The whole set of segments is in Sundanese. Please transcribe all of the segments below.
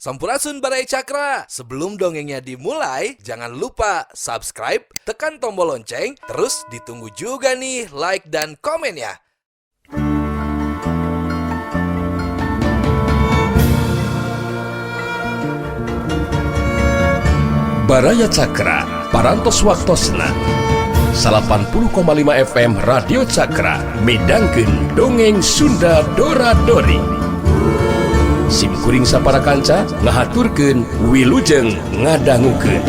Sampurasun Baraya Cakra. Sebelum dongengnya dimulai, jangan lupa subscribe, tekan tombol lonceng, terus ditunggu juga nih like dan komennya. Baraya Cakra, Parantos Waktosna 80,5 FM Radio Cakra midangkeun dongeng Sunda Dora Dori. Sim kuring sapara kanca ngahaturkeun wilujeng ngadangukeun.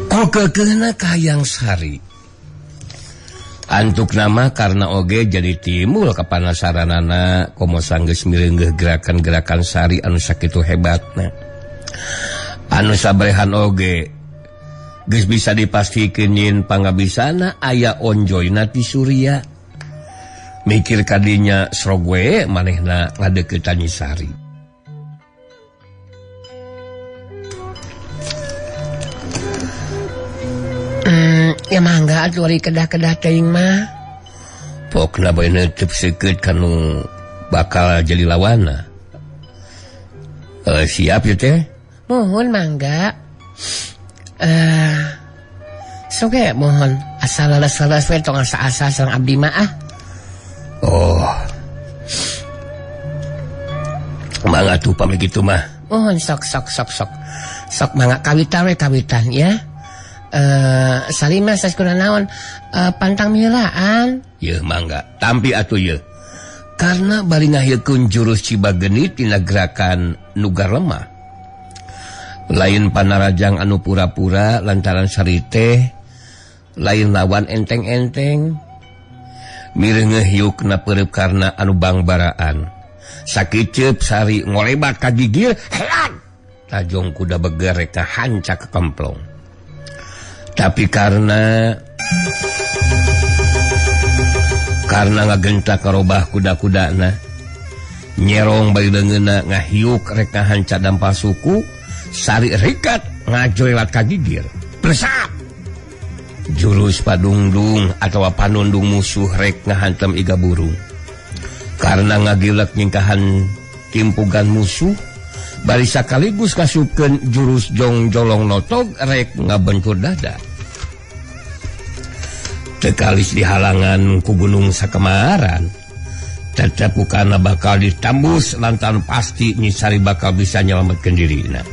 Kekeukeuna kahayang Sari antuk nama karena oge jadi timbul kapanasaranana komo sanggeus mireungeuh gerakan-gerakan Sari anu sakitu hebatna anu sabrehan oge geus bisa dipastikeun nyin pangabisana aya onjoyna ti Surya mikir kadinya srog we manehna ngadeuketan Nyi Sari. Ya mangga atuh ari kedah-kedah teuing mah. Pokna bae neuteub seukeut kanu bakal jadi lawanna. Siap ya teh? Mohon mangga. Sok ge mohon asal leles-leles we tong asa-asa sareng abdi mah ah. Oh. Mangga tuh pamit kitu mah. Mohon sok sok sok sok. Sok mangga kawitan we kawitan ya. Salima saskuna naon pantang milaan. Yeuh mangga tampi atuh yeuh. Karena bari ngahilkeun jurus Cibagenit tina gerakan nugar lemah. Lain panarajang anu pura-pura lantaran Sari teh lain lawan enteng-enteng. Mireungeuh hiukna peureup karna anu bangbaraan. Sakiceup Sari ngolebat ka gigir, helat. Tajong kuda beger rek hancak ka kemplong. Tapi karena ngagentak karobah kuda-kudana nyerong bari leungeunna ngahiuk rek ngahanca dampal suku Sari rikat ngajoelat ka gigir plesat jurus padungdung atawa panundung musuh rek ngahantem iga burung karena ngagilek nyingkahan timpugan musuh bari sakaligus kasupkeun jurus jongjolong notog rek ngabentur dada. Tekalis dihalangan ku gunung sakemaran tetep kukana bakal ditambus lantaran pasti Nyi Sari bakal bisa nyelametkeun dirina.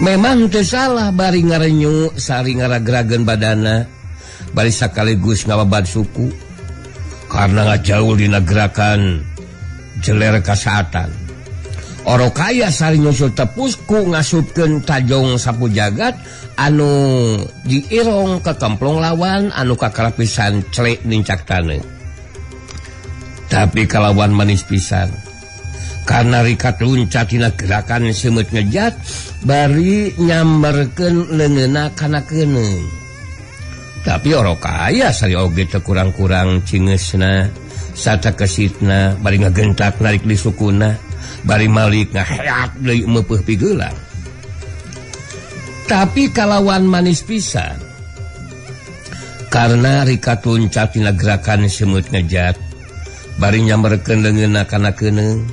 Memang teu salah bari ngarenyu Sari ngaragrageun badana bari sakaligus ngababad suku karena ngajaul dina gerakan jeler kasaatan. Oro kaya Sari nyusul tepusku ngasupkeun tajong sapu jagat anu diirong ke kemplong lawan anu kakarapisan celek nincak taneuh. Tapi kalawan manis pisan karena rikat luncat dina gerakan seumut ngejat bari nyamberkeun leungeunna kana keuneung. Tapi oro kaya Sari oge teu kurang-kurang cingeusna sarta kesitna bari ngagentak narik di sukuna bari malik ngaheat deui meupeut pigeulang. Tapi kalawan manis pisan karena rikat luncat dina gerakan semut ngejat bari nyamberkeun leungeunna kana keuneung.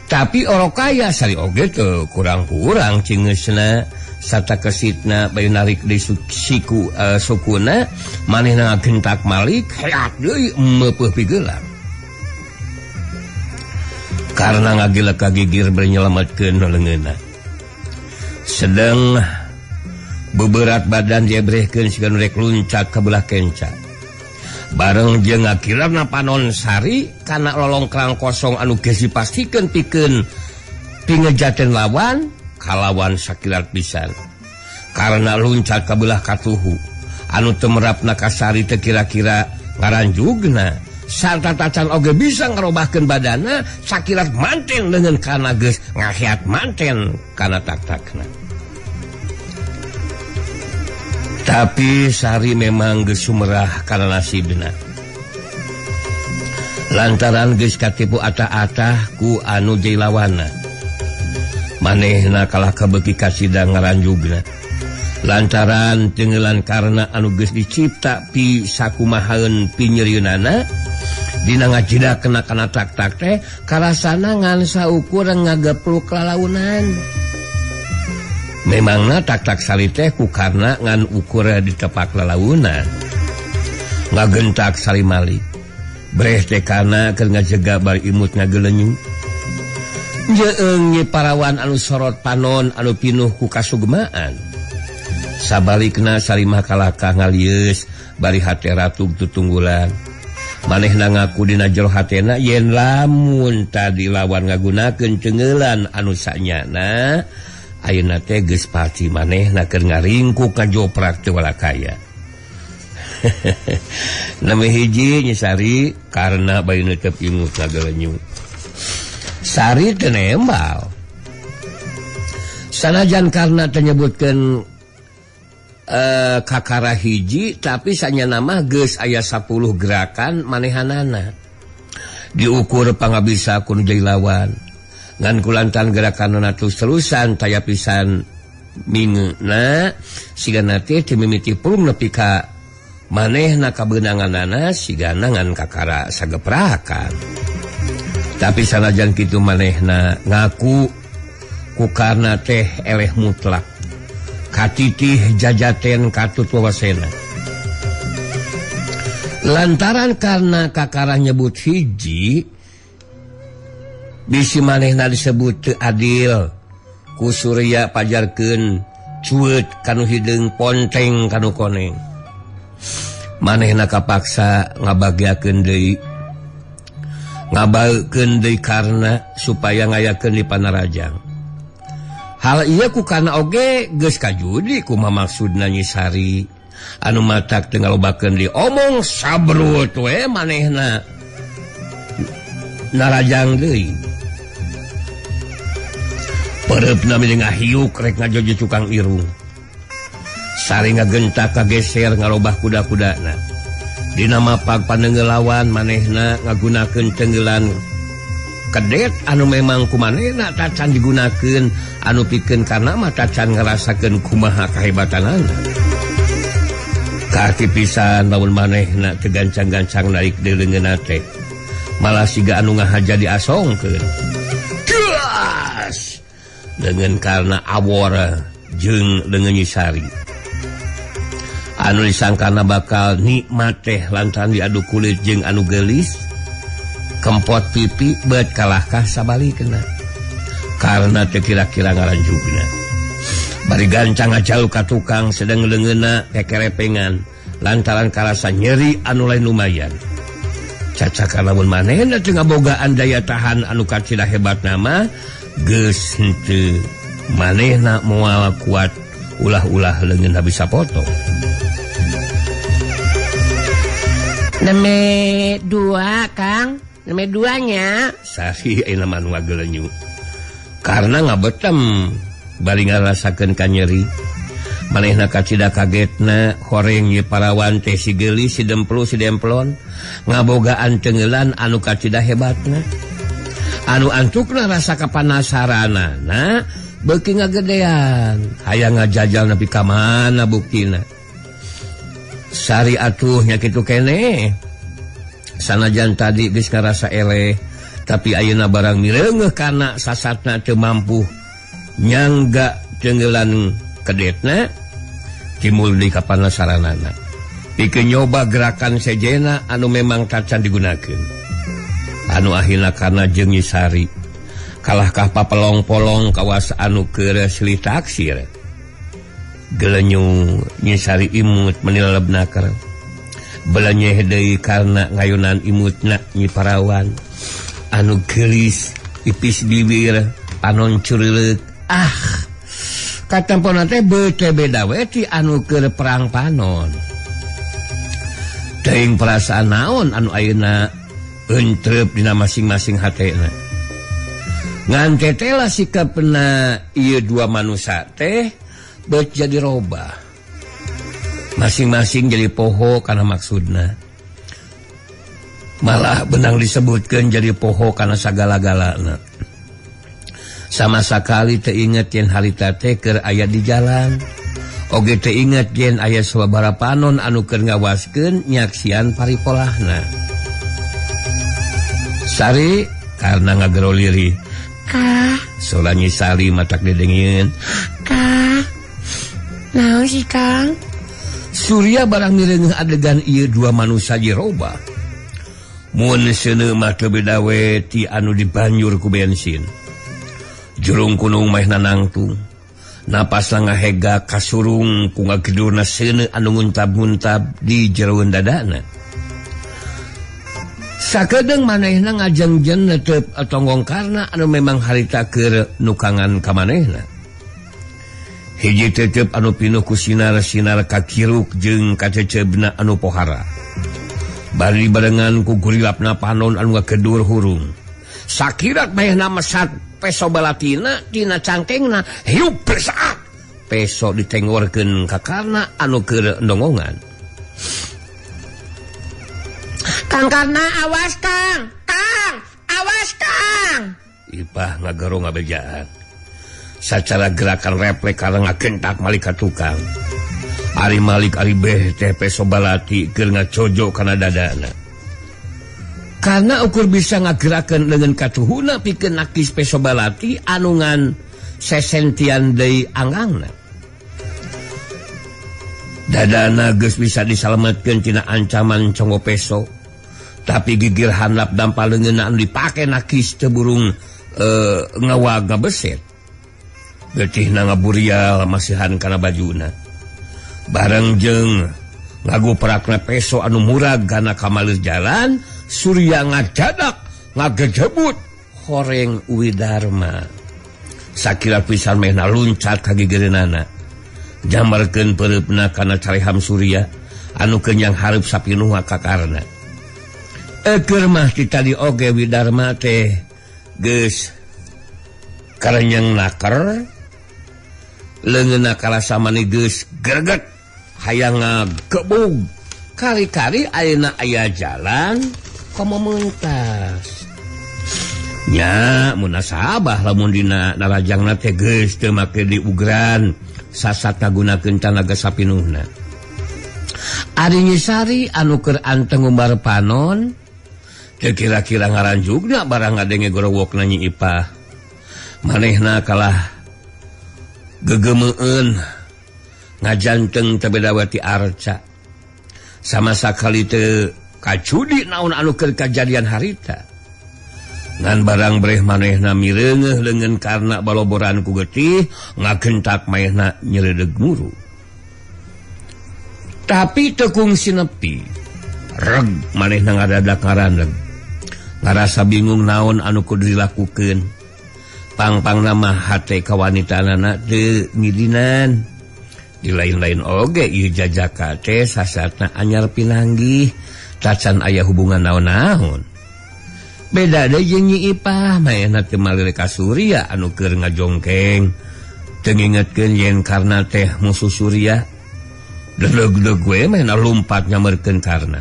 Tapi oro kaya Sari oge teu kurang-kurang cingeusna sarta kesitna bari narik di siku sukuna manehna ngagentak malik heat deui meupeut pigeulang. Karena ngagilek kagigir bari nyelametkeun leungeunna. Sedang beberat badan jebrehkeun siga nu rek luncat ka belah kenca. Bareng jeung ngakirana panon Sari kana lolongkrang kosong anu geus dipastikeun pikeun pingejaten lawan kalawan sakilat pisan. Karena luncat ka belah katuhu anu teu merapna ka Sari teu kira-kira ngaranjugna sarta tacan oge bisa ngarobahkeun badana sakilat manten leungeun kana geus ngaheat manten kana tak-takna. Tapi Sari memang geus sumerah kana nasibna. Lantaran geus katipu atah-atah ku anu jadi lawanna. Manehna kalah kabeuki kasida ngaranjugna lantaran tenggelan karena anu geus dicipta pi sakumahaeun pinyerieunana dina ngajeda kena kana tak-tak teh karasana ngan saukur ngagepluk lalaunan. Memangna tak-tak Sari teh ku karna ngan ukur ditepak lalaunan. Ngagentak Sari Malik breh teh kana keur ngajega bari imut ngagelenyu. Jeung Nyi Parawan anu sorot panon anu pinuh ku kasugmaan. Sabalikna Sarimah kalakah ngalieus bari hate ratug tutunggulan. Manehna ngaku dina jero hatena yen lamun tadi lawan ngagunakeun cengelan anu sanyana ayeuna teh geus pasti manehna keur ngaringkuk kajoprak teu walakaya. Nami hiji Nyi Sari karena bayi netep imut ngagelenyu. Sari teu nembal. Sanajan karena teu nyebutkeun kakara hiji tapi sanyana mah geus aya 10 gerakan manehanana. Diukur pangabisa ku nu jadi lawan. Ngan kulantan gerakanna terus-terusan taya pisan mingeuna sigana teh teu mimiti pulung nepi ka manehna kabeunanganana sigana ngan kakara sageprakan. Tapi sanajan kitu manehna ngaku ku karna teh eleh mutlak. Katitih jajaten katut wawasena. Lantaran karena kakara nyebut hiji bisi manehna disebut teu adil ku Surya pajarkeun cueut kanu hideung ponteng kanu koneng. Manehna kapaksa ngabagiakeun deui ngabaekeun deui karna supaya ngayakeun di panarajang. Hal ieu ku karna oge geus kajudi kumaha maksudna Nyi Sari anu matak teu ngalobakeun diomong sabrut we manehna narajang deui. Pereupna milik ngahiuk rek ngajojo cukang irung. Sari ngagentak kageser ngarobah kuda-kudana. Dina mapak panenggelawan manehna ngagunakeun tenggelan kedet anu memang kumanehna tacan digunakeun anu pikeun karna mah tacan ngarasakeun kumaha kahebatanana. Kaarti pisan lamun manehna teu gancang-gancang naik deui leungeunna teh malah siga anu ngahaja diasongkeun. Gas! Leungeun karna awor jeung leungeun Nyi Sari. Anu disangkana bakal nikmat teh lantaran diadu kulit jeung anu geulis kempot pipi bet kalahkah sabalikna karena teu kira-kira ngaranjugna. Bari gancang ngajauh ka tukang sedang leungeunna kekerepengan lantaran karasa nyeri anu lain lumayan. Cacaka lamun manehna teu ngabogaan daya tahan anu kacida hebatna mah geus henteu manehna moal kuat ulah-ulah leungeun bisa potong. Neme dua Kang, neme duanya. Sari ayeuna mah nu ngagelenyu. Karena ngabetem bari ngarasakeun ka nyeri. Manehna kacida kagetna horeng Nyi Parawan teh si geulis si demplu si demplon ngabogaan tenggelan anu kacida hebatna. Anu antukna rasa kapanasaranana beuki ngagedean hayang ngajajal nepi ka mana buktina. Sari atuh nya kitu keneh. Sanajan tadi geus ngarasa eleh tapi ayeuna barang mireungeuh kana sasatna teu mampu nyangga tenggelan kedetna timbul di kapanasaranana. Pikeun nyoba gerakan sejena anu memang tacan digunakeun. Anu akhirna karna jeung Nyi Sari kalahkah papelong-polong kawas anu keur silih taksir. Gelenyu Nyi Sari imut menilep naker. Belenyeh deui karna ngayunan imutna Nyi Parawan anu geulis ipis bibir panon cureuleuh. Ah, katempona teh beuteung beda we ti anu keur perang panon. Teuing perasaan naon anu ayeuna entrep dina masing-masing hatena. Ngan tetela sikapna ieu dua manusia teh beut jadi robah. Masing-masing jadi poho kana maksudna. Malah benang disebutkeun jadi poho kana sagala-galana. Sama sakali teu inget yen harita teh keur aya di jalan. Oge teu inget yen aya sababaraha panon anu keur ngawaskeun nyaksian paripolahna. Sari karena ngagero lirih. Kah? Sola Nyi Sari matak didengieun. Kah? Naon sih Kang? Surya barang mireungeuh adegan ieu dua manusia jirobah. Mun seuneu mah teu beda we ti anu dibanjur ku bensin. Jurung kunung meh nangtung. Napas ngahega kasurung ku ngagedurna seuneu anu nguntab-nguntab di jeroan dadana. Sakedeung manehna ngajengjen netep tonggong karna anu memang harita keur nukangan ka manehna. Hiji tetep anu pinuh ku sinar-sinar kakiruk jeung kacecebna anu pohara. Bari barengan ku gurilapna panon anu ngagedur hurung. Sakirat manehna mesat peso balatina tina cangkengna hiup bersaat. Peso ditengorkeun ka Karna anu keur ndongongan. Kang Karna awas Kang, Kang, awas Kang. Ipah ngagero ngabejaan. Sacara gerakan refleks karena ngagentak Malik ka tukang. Ari Malik ari beh teh peso balati keur ngacojo kana dadana. Karena ukur bisa ngagerakeun leungeun katuhuna pikeun nakis peso balati anu ngan sesentian deui anggangna. Dadana geus bisa disalametkeun tina ancaman conggo peso. Tapi gigir handap dampal leungeunna anu dipake nakis teu burung ngawaga beset. Getihna ngaburial masihan kana bajuna. Bareng jeung ngaguprakna peso anu murag kana kamaleur jalan, Surya ngadadak ngagejebut horeng Widarma. Sakira pisan mehna luncat ka gigireunana. Jambarkeun peureupna kana careham Surya anu kenyang hareup sapinuh ka Karna. Eukeur mah ti tadi oge Widarma teh geus karenyeng naker. Leungeunna kalasa mani geus greget hayang ngagebug. Kari-kari ayeuna aya jalan komo mentas. Nya munasabah lamun dina narajangna teh geus teu make diugran sasat ngagunakeun tanaga sapinuhna. Ari Nyi Sari anu keur anteng ngumbar panon teu kira-kira ngaranjugna barang ngadenge gorowokna Nyi Ipah. Manehna kalah gegemeun ngajanteng teu beda we ti arca. Sama sakali teu kacudi naon anu keur kajadian harita. Ngan barang breh manehna mireungeuh leungeun karna baloboran ku getih ngagentak manehna nyeledeg muru. Tapi teu kungsi nepi. Reg manehna ngadadak ngarandeg. Ngarasa bingung naon anu kudu dilakukeun. Pang-pang nama hate kawanitaanana teu ngidinan. Di lain-lain oge ieu jajaka teh sasatna anyar pinanggih tacan aya hubungan naon-naon. Beda deui jeung Nyi Ipah manehna teu malire ka Surya anu keur ngajongkeng. Teu ngingetkeun yen Karna teh musuh Surya. Deleg-deleg we manehna lumpat nyamerkeun Karna.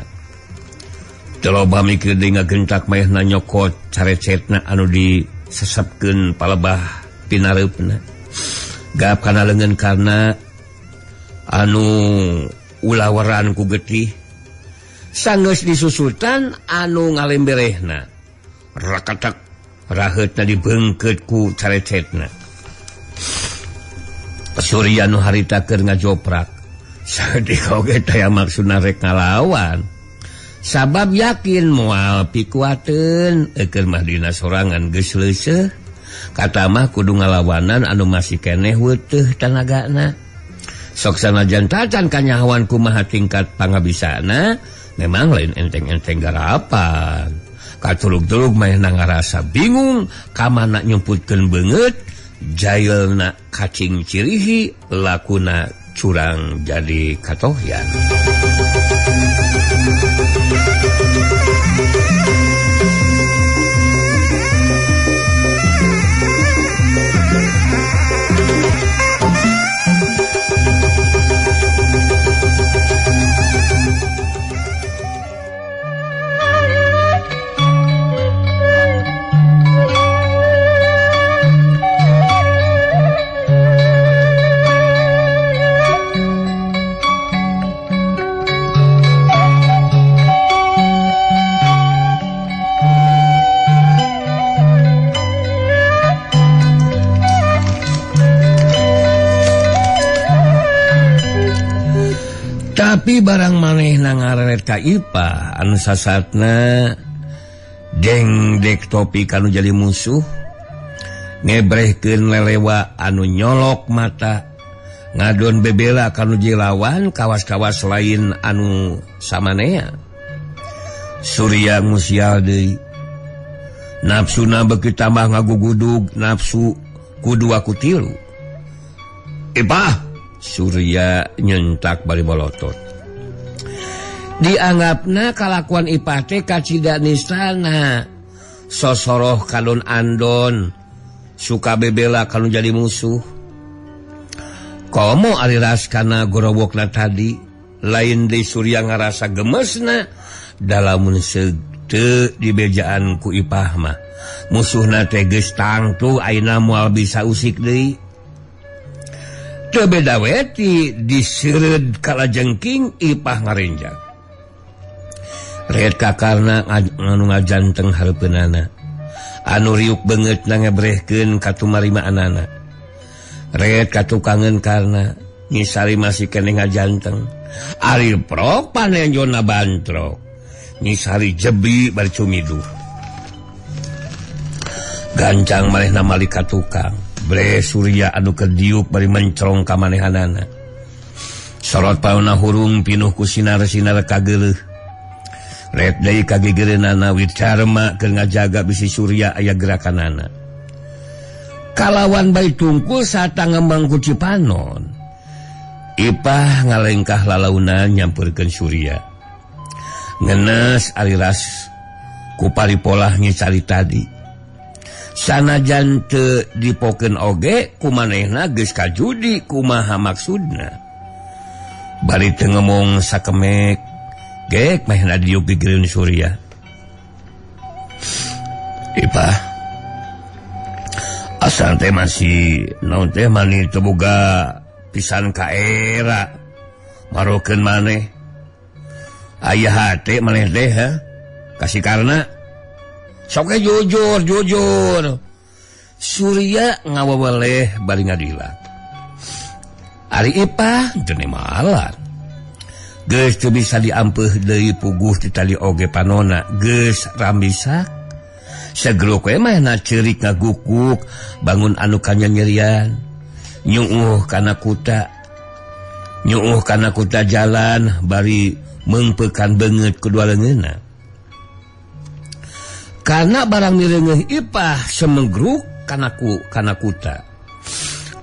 Teu loba mikir deui ngagentak manehna nyokot carecetna anu di sesepkeun palebah pinareupna. Gap kana leungeun Karna anu ulaweran ku getih. Sanggeus disusutan anu ngalemberehna. Rakatak raheutna dibeungkeut ku carecetna. Surya nu harita keur ngajoprak. Saeutik oge taya maksudna rek ngalawan. Sabab yakin moal pikuateun eukeur mah dina sorangan geus leuseuh. Kata mah kudu ngalawanan anu masih keneh weuteuh tanagana. Sok sanajan tacan kanyahoan kumaha tingkat pangabisana, memang lain enteng-enteng garapan. Katulug-tulug manehna ngarasa bingung kamana nyumputkeun beungeut, jailna kacing cirihi, lakuna curang jadi katohyan. Tapi barang manehna ngareret ka Ipah anu sasatna dengdek topi kanu jadi musuh, ngebrehkeun lelewa anu nyolok mata, ngadon bebela kanu jilawan kawas-kawas lain anu samanea. Surya ngusial deui. Nafsuna beuki tambah ngagugudug nafsu kudu aku tilu. Ipah, Surya nyentak bari molotot. Dianggapna kalakuan Ipah teh kacida nistana. Sosoroh kalon andon, suka bebela kanu jadi musuh. Komo ari ras kana gorowokna tadi, lain deui Surya ngarasa gemesna dalamun teu dibejaan ku Ipah mah. Musuhna teh geus tangtu ayeuna moal bisa usik deui. Teu beda we ti diseureud kalajengking Ipah ngarenjang. Red kakarna anu ngajanteng hareupeunana. Anu riuk beungeut na ngebrehkeun katumarimaanana. Red katukangeun karna Nyisari masih keneh ngajanteng. Ari prok panenjona bantrok. Nyisari jebi bari cumiduh. Gancang manehna malik ka tukang. Bre Surya anu keur diuk bari mencrong ka manehanana. Sorot pauna hurung pinuh ku sinar-sinar kageuleuh. Red deui kagigireunana Wicarma keur ngajaga bisi Surya aya gerakanana. Kalawan bari tungkul saat ngembang ku Cipanon. Ipah ngalengkah lalaunan nyamperkeun Surya. Ngenes ari ras ku paripolah nyicari tadi. Sanajan teu dipokeun oge kumanehna geus kajudi kumaha maksudna. Bari teu ngomong sakemek gek mehna diuk gigireun Surya. Ipah, asal teh masih naon teh mani teu boga pisan ka era marokeun maneh. Aya hate maneh teh ha kasih karna. Sok jujur jujur. Surya ngawaweleh bari ngadila. Ari Ipah teu malan. Geus teu bisa diampeuh deui puguh ti tali oge panona geus rambisak. Segruk we mah na ceurik ngagukuk bangun anu kanyanyerian. Nyuuh kana kuta. Nyuuh kana kuta jalan bari meungpeukan beungeut kedua leungeunna. Karena barang mireungeuh Ipah semegruk kana kuta.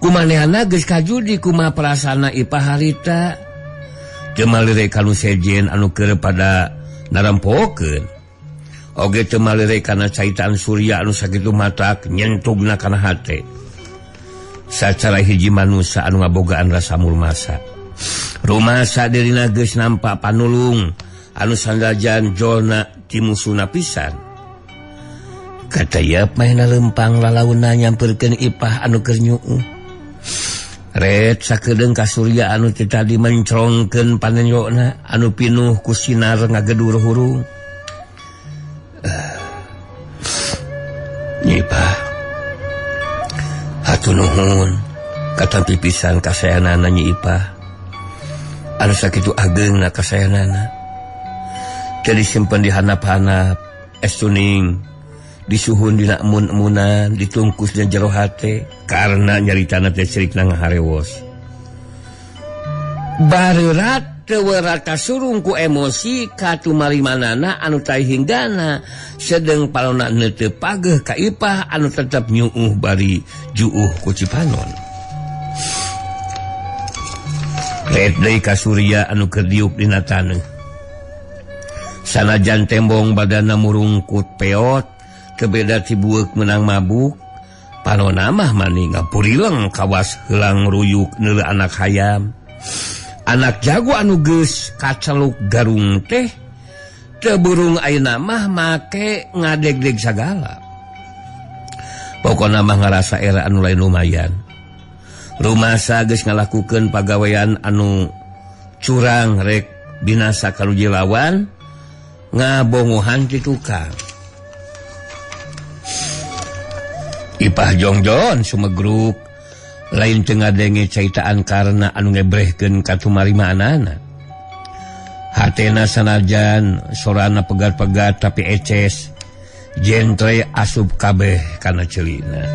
Kumanehana geus kajudi kumaha perasana Ipah harita. Teu malire kanu sejen anu keur pada narampokeun. Oge teu malire kana caitan Surya anu sakitu matak nyentugna kana hate. Sacara hiji manusa anu ngabogaan rasa murmasa. Rumasa dirina geus nampak panulung anu sanggajan jolna ti musuna pisan. Katayap mahna lempang lalauna nyamperkeun Ipah anu keur nyuuh. Red sakedeung ka Surya anu teu tadi mencrongkeun panenjona anu pinuh ku sinar ngagedur hurung. Ipah, hatur nuhun katampi pisan kasayanana Nyi Ipah. Anu sakitu ageungna kasayanana. Teu disimpen di handap-handap estuning. Disuhun dina emun-emunan ditungkus dina jero hate karena nyaritana teh cerikna ngaharewos. Bareurat teu werat kasurung ku emosi katumarimanana anu taihinggana sedeng palona teu pageuh ka Ipah anu tetep nyuuh bari juuh ku Cipanon. Red deui ka Surya anu keur diuk dina taneuh. Sanajan tembong badana murungkut peot kebeda tibueuk menang mabuk panona mah mani ngapurileng kawas heulang ruyuk neuleuh anak hayam. Anak jago anu geus kaceluk garung teh teu burung ayeuna mah make ngadegdeg sagala. Pokona mah ngarasa era anu lain lumayan. Rumasa geus ngalakukeun pagawean anu curang rek binasa kalu jilawan ngabongohan ti tukang. Ipah jongjon sumegruk lain teu ngadenge caitaan karena anu ngebrehkeun katumarimaanana. Hatena sanajan sorana pegat-pegat tapi eces jentre asup kabeh kana celina.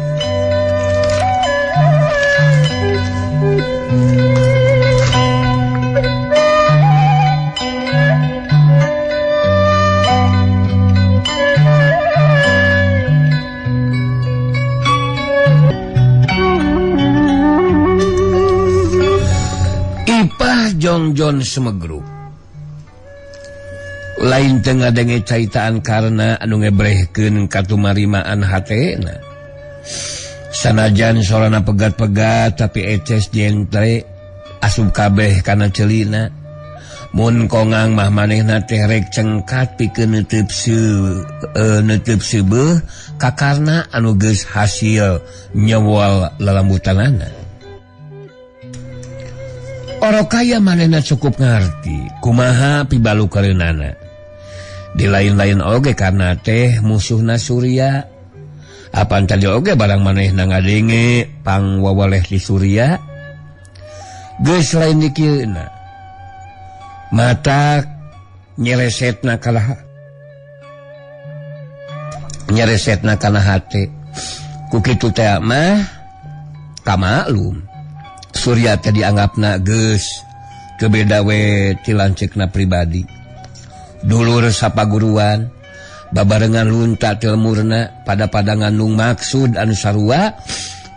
Ipah Jongjon Semegruk lain teu ngadenge caitaan karena anu ngebrehkeun katumarimaan hatena. Sanajan sorana pegat-pegat tapi eces jentre asup kabeh kana celina. Mun kongang mah manehna teh rek cengkat pikeun neuteub seubeuh kakarna anu geus hasil nyewol lalambutanana. Orokaya manehna cukup ngarti kumaha pibalukareunana. Di lain-lain oge karena teh musuhna Surya. Apan tadi oge barang manehna ngadenge pangwawaleh di Surya. Geus lain dikieuna. Mata nyeresetna kalah. Nyeresetna kana hate. Ku kitu teh mah kamaklum. Surya teh dianggapna geus kebeda we ti lanceukna pribadi. Dulur sapaguruan babarengan lunta tilmurna pada padangan nung maksud anu sarua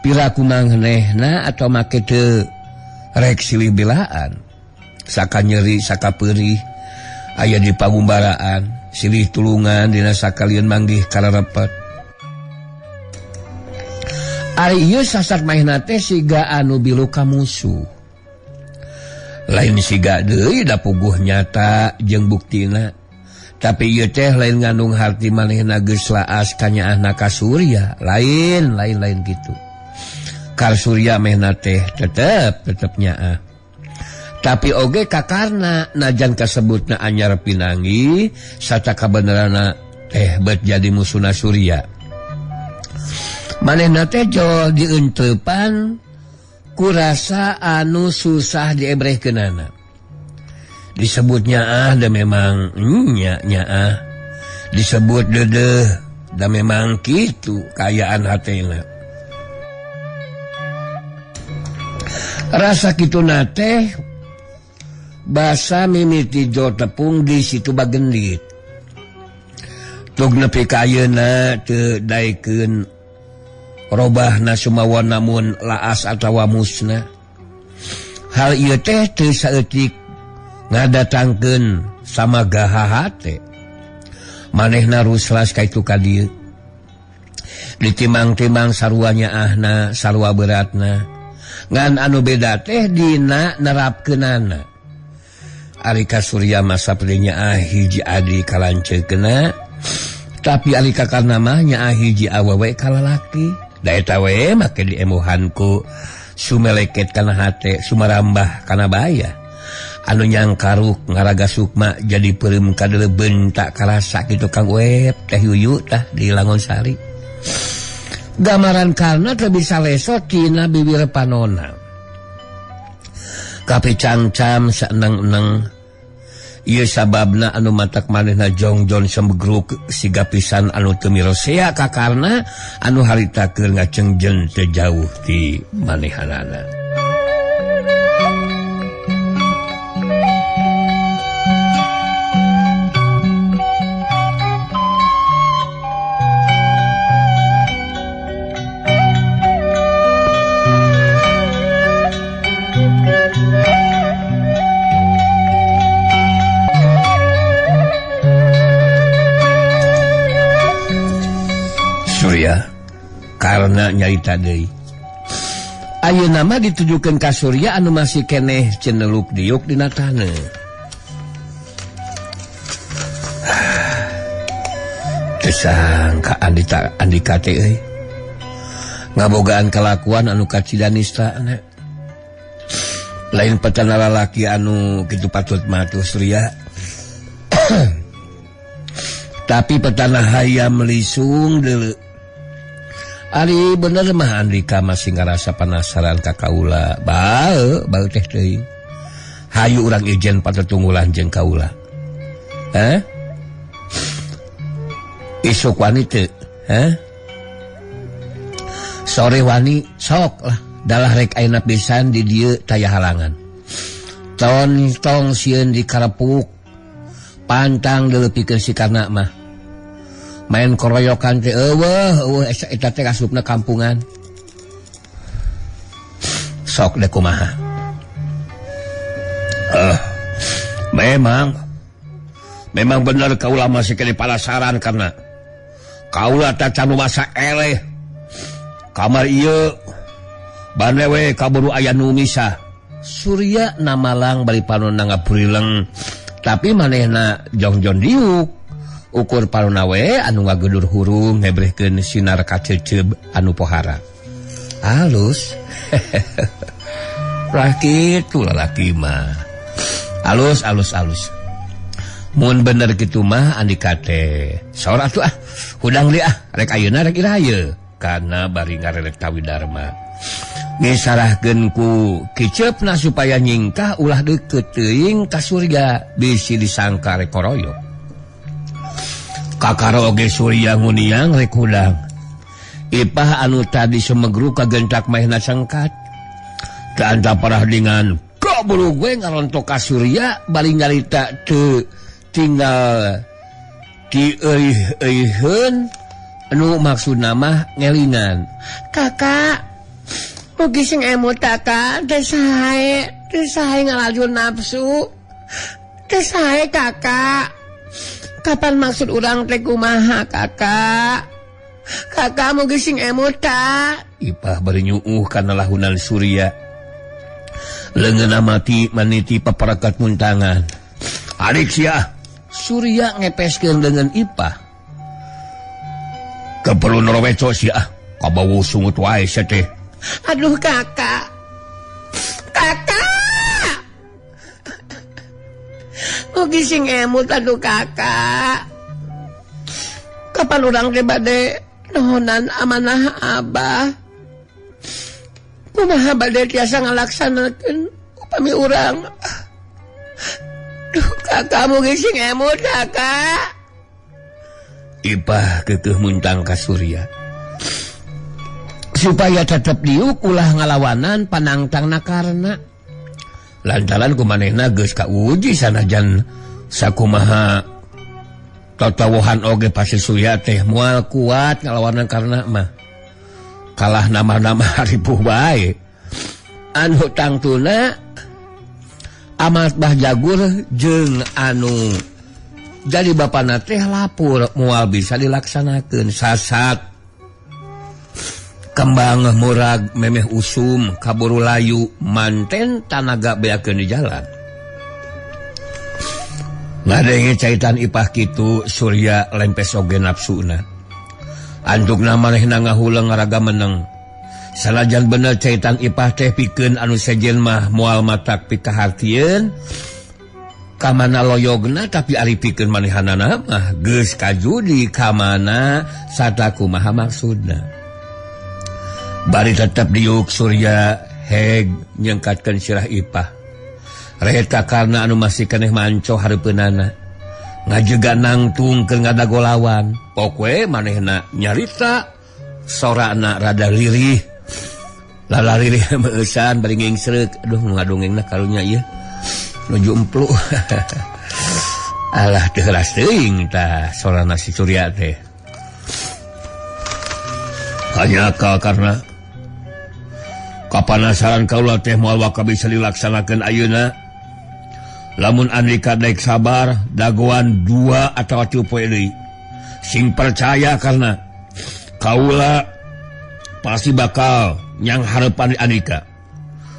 piraku mangnehna atau make teu rek silih belaan. Saka nyeri saka peurih aya di pagumbaraan silih tulungan dina sakalian manggih kararepet. Ari ieu sasar manehna teh siga anu bilu ka musuh. Lain siga deui da puguh nyata jeung buktina. Tapi ieu teh lain ngandung harti manehna geus laas kanyaahna ka Surya, lain lain lain kitu. Kar Surya mehna teh tetep nyaah. Tapi oge kakarna najan kasebutna anyar pinangi sarta kabenerana teh bet jadi musuhna Surya. Manehna teh jol dieunteupan kurasa anu susah diebrehkeunana. Disebutnya ah da memang nya ah. Disebut dedeh da memang kitu kaayaan hatena. Rasa kituna teh basa mimiti jol tepung di situ bagendit. Tug nepi ka ayeuna teu daekeun robahna sumawa namun laas atawa musna. Hal ieu teh teu saeutik ngadatangkeun samagaha hate. Manehna ruslas ka itu ka dieu. Ditimang-timang sarua nyaahna, sarua beratna. Ngan anu beda teh dina nerapkeunana. Ari ka Surya mah sapri nyaah hiji adi kalanceukna, tapi ari ka Karna mah nyaah hiji awewe ka lalaki. Da eta we make diemuhan ku sumeleket kana hate, sumarambah kana baya. Anu nyangkaruk ngaraga sukma jadi peureum kadeleubeun tak karasa kitu Kang Web teh Yuyu tah di Langonsari. Gamaran Karna teu bisa leso tina bibir panona. Kapicangcam saeneng-eneng. Ieu sababna anu matak manehna Jongjon Semegruk siga pisan anu teu mirosea ka Karna anu harita keur ngacengjen teu jauh ti manehanana. Surya karena nyarita deui. Ayeuna mah ditujukeun ka Surya anu masih keneh ceneluk diuk dina taneuh. Teu sangka Andika teh euy. Ngabogaan kalakuan anu kacida nistana. Lain petana lalaki anu kitu patut mah tuh Surya. Tapi petana hayam lisung deuleu. Ari bener mah Andika masih ngarasa penasaran ka kaula. Bae, bae teh teuing. Hayu urang ijen patetunggulan jeung kaula. Hah? Isuk wani teu? Hah? Sore wani sok lah dalah rek ayeuna pisan di dieu taya halangan. Tontong sieun di karepuk pantang deuleupikeun si Karna mah. Main koroyokan teh eueuh eueuh eta teh asupna kampungan. Sok deh kumaha. Memang bener kaula masih kene palasaran karena kaula tacan masa eleh. Kamar ieu banewe kaburu aya nu misah. Surya namalang bari panonna ngaburileng tapi manehna jongjon diuk ukur panonna we anu ngagedur hurung ngebrehkeun sinar kaceceub anu pohara alus. Lah kitu lalaki mah alus alus alus mun bener kitu mah Andika teh saur atuh ah hudang deui ah rek ayeuna rek iraha ye kana bari ngarelek Tawidarma ngisarahkeun ku kiceupna supaya nyingkah ulah deukeut teuing ka Surya bisi disangka rek koroyok. Kakaro oge Surya nguniang rek hudang. Ipah anu tadi semegru kagentak mahna sangkat. Teu anta parah dengan kaburu gue ngarontok ka Surya bari nyarita teu tinggal dieurih-euriheun anu maksudna mah ngelingan. Kakak mugi sing emut kakak teu sae ngalajur nafsu teu sae kakak. Kapan maksud urang teh kumaha kakak? Kakak mugi sing emut ta. Ipah bari nyuuh kana lahunan Surya. Leungeunna mati maniti paparakat muntangan. Adik sia. Surya ngepeskeun leungeun Ipah. Keperlu noroweco sia. Kabawu sungut wae sia teh. Aduh kakak, kakak, mugi sing emut aduh kakak. Kapan urang teh bade nohonan amanah abah? Kumaha bade tiasa ngalaksanakeun upami urang? Duh kakak mugi sing emut kakak. Ipah keukeuh muntang ka Surya. Supaya tetep diuk ulah ngalawanan panangtangna Karna. Lantaran kumanehna geus kauji sanajan sakumaha tatawohan oge pasti Surya teh moal kuat ngalawanan Karna mah. Kalah nama-nama ripuh bae. Anu tangtuna Amat Bah Jagur jeung anu jadi bapana teh lapur moal bisa dilaksanakeun sasat. Kembang murag memeh usum kaburu layu manten tanaga beakeun di jalan. Ngadenge caitan Ipah kitu Surya lempes oge nafsuna. Antukna manehna ngahuleng ngaraga meneng. Sanajan bener caitan Ipah teh pikeun anu sejen mah moal matak pikahartieun ka mana loyogna tapi ari pikeun manehanana mah geus kajudi ka mana satakumaha maksudna. Bari tetep diuk Surya heg nyengkatkeun sirah Ipah. Reta karena anu masih keneh manco hareupeunana. Ngajega nangtung keur ngadagolawan. Pokwe manehna nyarita sorana rada lirih. Lala lirih meueusan bari ngingsreuk. Aduh ngadongengna karunya ieu. Nuju emplu. Alah teu keras teuing tah sorana si Surya teh. Hanya akal karena kapanasaran kaula teh moal waka bisa dilaksanakeun ayeuna. Lamun Andika daek sabar dagoan 2 atawa 3 poe deui. Sing percaya karena kaula pasti bakal nyang hareupan Andika.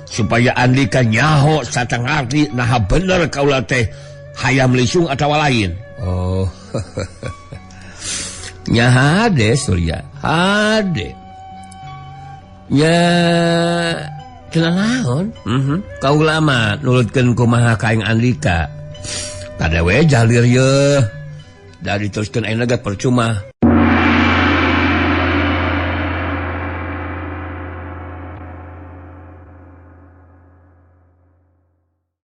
Supaya Andika nyaho satangarti naha bener kaula teh hayam lisung atawa lain. Oh. Nya hade Surya, hade. Nya cenah naon? Kaula mah nurutkeun kumaha ka aing Andika. Kada we jalir yeuh. Da diteruskeun ayeuna ge percuma.